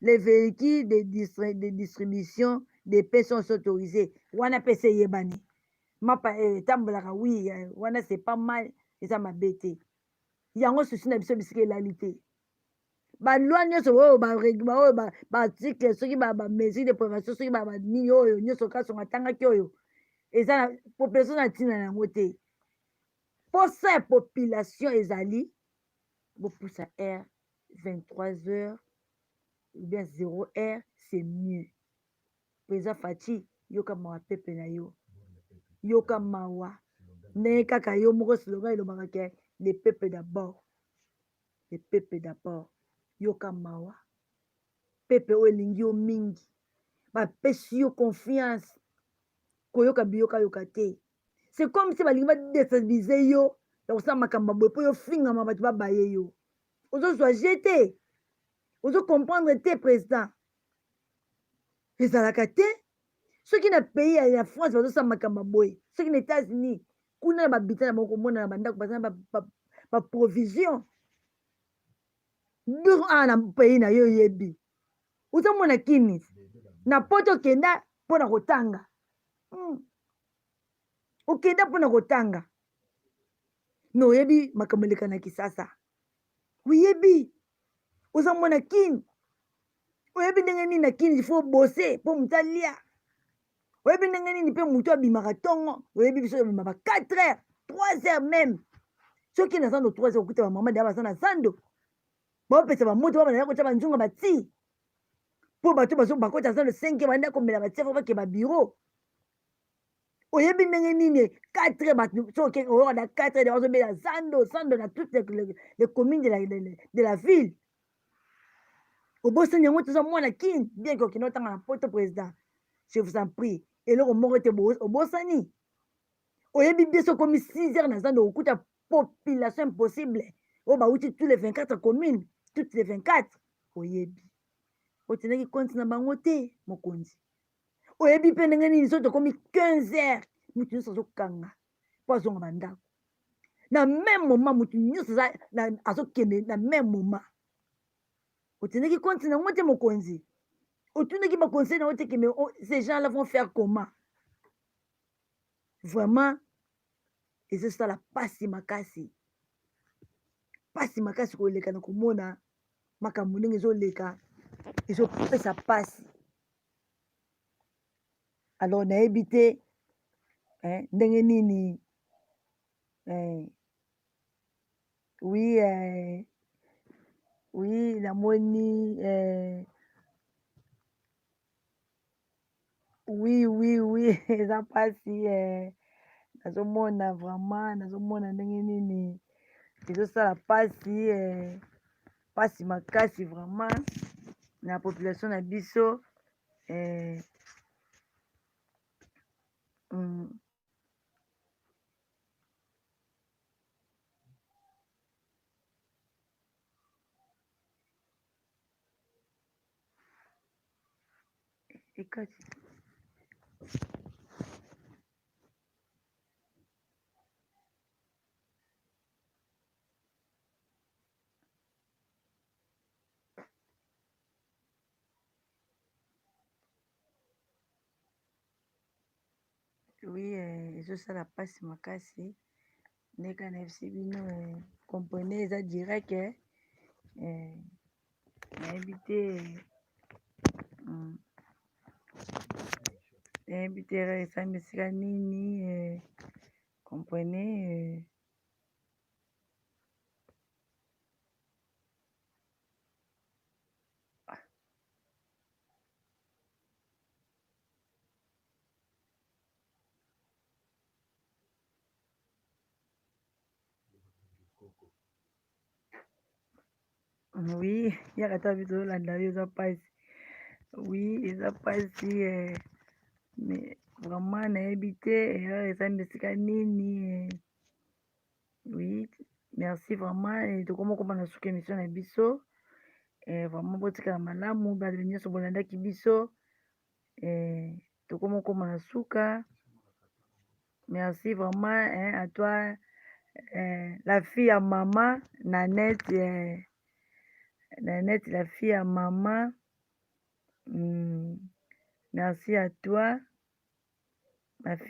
Les véhicules de, distri de distribution de paix sont autorisés. Wana pe se yebani. Mapa eh, tambolaka oui, eh, wana c'est pas mal, eza mabe te. Yango souci na biso bisika elali te. Ba loi nyonso oyo ba règlement oyo ba ba article soki ba ba mesure de prévention soki ba ba nini oyo nyonso kasongo atangaki oyo eza na population na ntina na yango te. Posa ya population ezali bopusa heure 23 heures ou bien 0 heure c'est mieux président Fatshi yoka mawa pepe na yo yoka mawa ndenge kaka yo moko slogan elobaka ke le peuple d'abord le peuple d'abord yoka mawa pepe oyo elingi yo mingi bapesi yo confiance koyoka biyokayoka te c'est comme si balingi badestabilize yo ya kosala makambo ya boye mpo yo fingama bato babaye yo ozozwa je te ozo comprendre te président ezalaka te soki na pays ya france bazosala makambo ya boye soki na états-unis kuna na babita na bango komona na bandako baza na baprovision duro awa na pays na yo oyebi ozomona kini na poto okenda mpo na kotanga Okenda mpo na kotanga me oyebi makambo eleka na kisasa oyebi oza mwana kini oyebi ndenge nini na kini ifo obose mpo moto alia oyebi ndenge nini mpe moto abimaka ntongo oyebi biso obima ba 4 heures 3 heures meme soki na zando 3 heures okuta bamama deya baza na zando baopesa bamoto babanda kotya banzunga bati mpo bato bakota zando 5 heures banda komela batia fo bake babiro oyebi ndenge nini 4 heures bato soki oyoka na 4 heures bazobela zando zando na toutes les communes de la ville. Obosani yango, toza mwana Kin, bien que okende otanga na poto. Président, je vous en prie, eloko moko te obosani. Oyebi bien soki okomi 6 heures na zando, okokuta population impossible oyo bauti tous les 24 communes, toutes les 24. Oyebi otindaki compte na bango te, mokonzi. Oyebi mpe ndenge nini soki tokomi 15 heures, moto nyonso azokanga mpo azonga bandako na même moment, moto nyonso azokende na même moment. Otindaki compte nango te, mokonzi. Otundaki baconseil nango te ke mais oh, ces gens là vont faire comment? Vraiment ezosala pasi makasi, pasi makasi koleka na komona makambo ndenge ezoleka, ezopesa pasi. Alors nayebi te eh, ndenge nini eh, oui eh, oui, namoni eh, oui, eza mpasi eh, nazomona vraiment, nazomona ndenge nini ezosala mpasi eh, mpasi makasi vraiment na population na biso eh. Ekati. Oui, eh, ezosala mpasi makasi ndenge nayebisi bino eh, comprenez, eza direct eh, eh, nayebi te nayebi te erreur esami esika nini eh, comprenez eh. Oui, yaka ta biso tozolanda yo, eza mpasi. Oui, eza mpasi eh, mais vraiment nayebi te erreur esami esika nini eh. Oui, merci vraiment eh, tokoma koma na suka émission na biso eh, vraiment botikala malamu bato nyonso bolandaki biso eh, tokoma koma na suka. Merci vraiment hein, à toi eh, la fille à maman Nanette eh, Nanette la fille à maman. Merci à toi, ma fille.